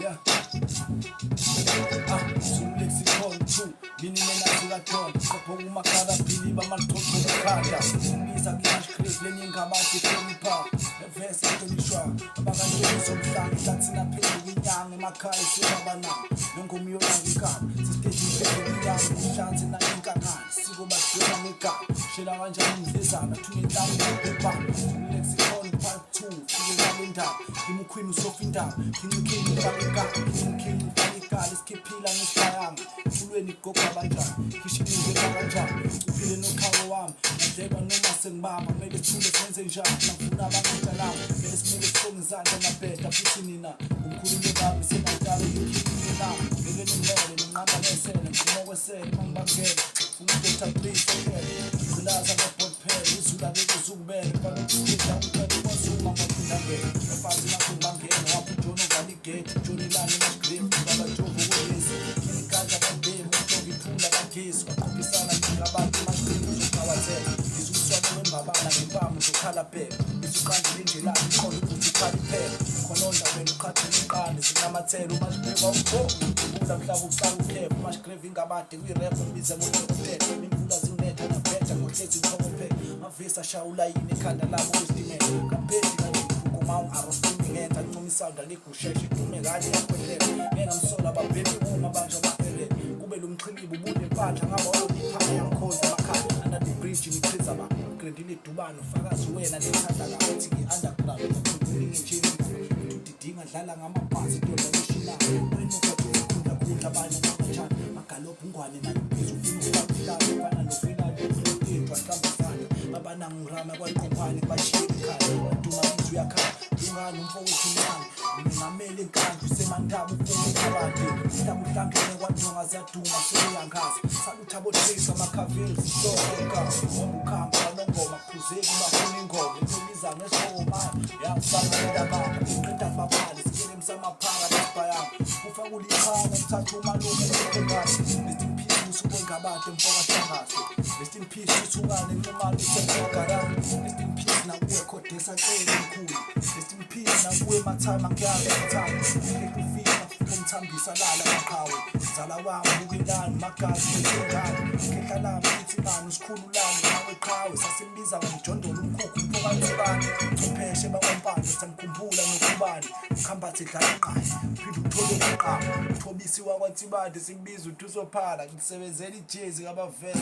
Yeah. Ah, Zulu lexicon 2 mini menazi kaJohn qopho umakhala phili bamaqoqo ekhanda umbiza ngimash grave leningabathi hlonipha evese hlonishwa abakantoni somhlanga ihlathina phezu kwinyanga emakhaya sibabana nongoma iyona inkaba sisiteji phezu kwinyanga umhlanzi nayinkangana siko badweba ngegama shela kanjani umdlezana thunenhlanga ngobhebhana Zulu lexicon part 2 fike ngale ndaba ngimukhwini usofa indaba ngimukhini ufake igama ngimukhini ufake igala isikhiphila ngisishayanga emculweni goga kanjani khisha imizwa kanjani uphile noqhawe wami ngadleba noma sengibamba kumele sithule senze njani nafuna abangatshalanga kumele simele sisonge izandla nabheda futhi nina umkhulume kabi senatalo ngikhiphe na ngeke nimele ninqanda ngesele ngifuna okwesele mangibangena funa udr 3 sokhele gqilaza ngebhod phela izulu akekho uzukubele fana ukuphila uqede kwazuma ngaphinda ngene bafazi nakho ngibangena wapha ujohn ovala igate ujohn ilani emashgrave baba jovo kulezi imikhandla kabhemu uhlonga iphula kagesi kwaqophisana ningabantu emashgrave uzoqawathela ngizumswane wembabala ngempama uzokhala bheka izuqandile injelani iqonda ukuthi ukhala iphela khononda wena uqhathela iqanda zinamathela umashgrave awukho udubula mhlaba uxaka ukhepha umashgrave ingabade kwi-rap ngibize ngodokotela imvula zinetha ngiyabheda ngohlezi ngiphokophela mavesi ashaya ulayini ekhanda labo kwesitimela ngabhedi kanje uma ungarostini ngenza ncoma isawunda ligusheshe idume kanje yakhwehlela ngeke ngamsola babhemi uma banjwa bahere kube lo mxhilibo ubunempandla ngaba wayokuphaka yangikhonza emakhaya under the bridge ngichiza ba grandile dubano fakazi wena lethanda kathi ngi-underground kuningi nje udidinga dlala ngamabhasi indoda yeshina wena ukhundla khundla abanye abatshana magalobha ungwane nayo ubhizi ufuna ukufaka ihlalo fana nofinayo uhlotintwa hlambisana babanangurama kwaqophane bashiye ekhaya waduma izwi uyakhala ungani umfowethu mncane ngingamele inkandlu semandaba ufuna ukhabade mhlaba uhlangene kwadonga ziyaduma sekuyangaza saluthabo trace amakhaveli sisonke ngoba ukhamba kwanongoma kuphuzeki bafuna ingoma into ibiza ngesoma yangifaka indababa ngiqeda baphale sikelemu samaphara basibhayama kufa kuliqhawe kuthatha umalume ukhungane rest in peace usubongabade mfoka shangase rest in peace uthukane nxumalo usemfogarani rest in peace nakuwe khodesa cele mkhulu rest in peace nakuwe mathama ngiyazi mathama ngeke ufika umthambisa lala maqhawe mzala wami bukelani magazi ngane khehla lami ithi bani usikhulu lami nawe qhawe sasimbiza ngomjondolo umkhukhu mfokathibani chwepheshe bakwampande samkhumbula nokhubani mkhambathi dlala inqayi phinde uthole uqaba uthobisi wakwathibande simbiza uthusophala ngisebenzela ijezi kabavele.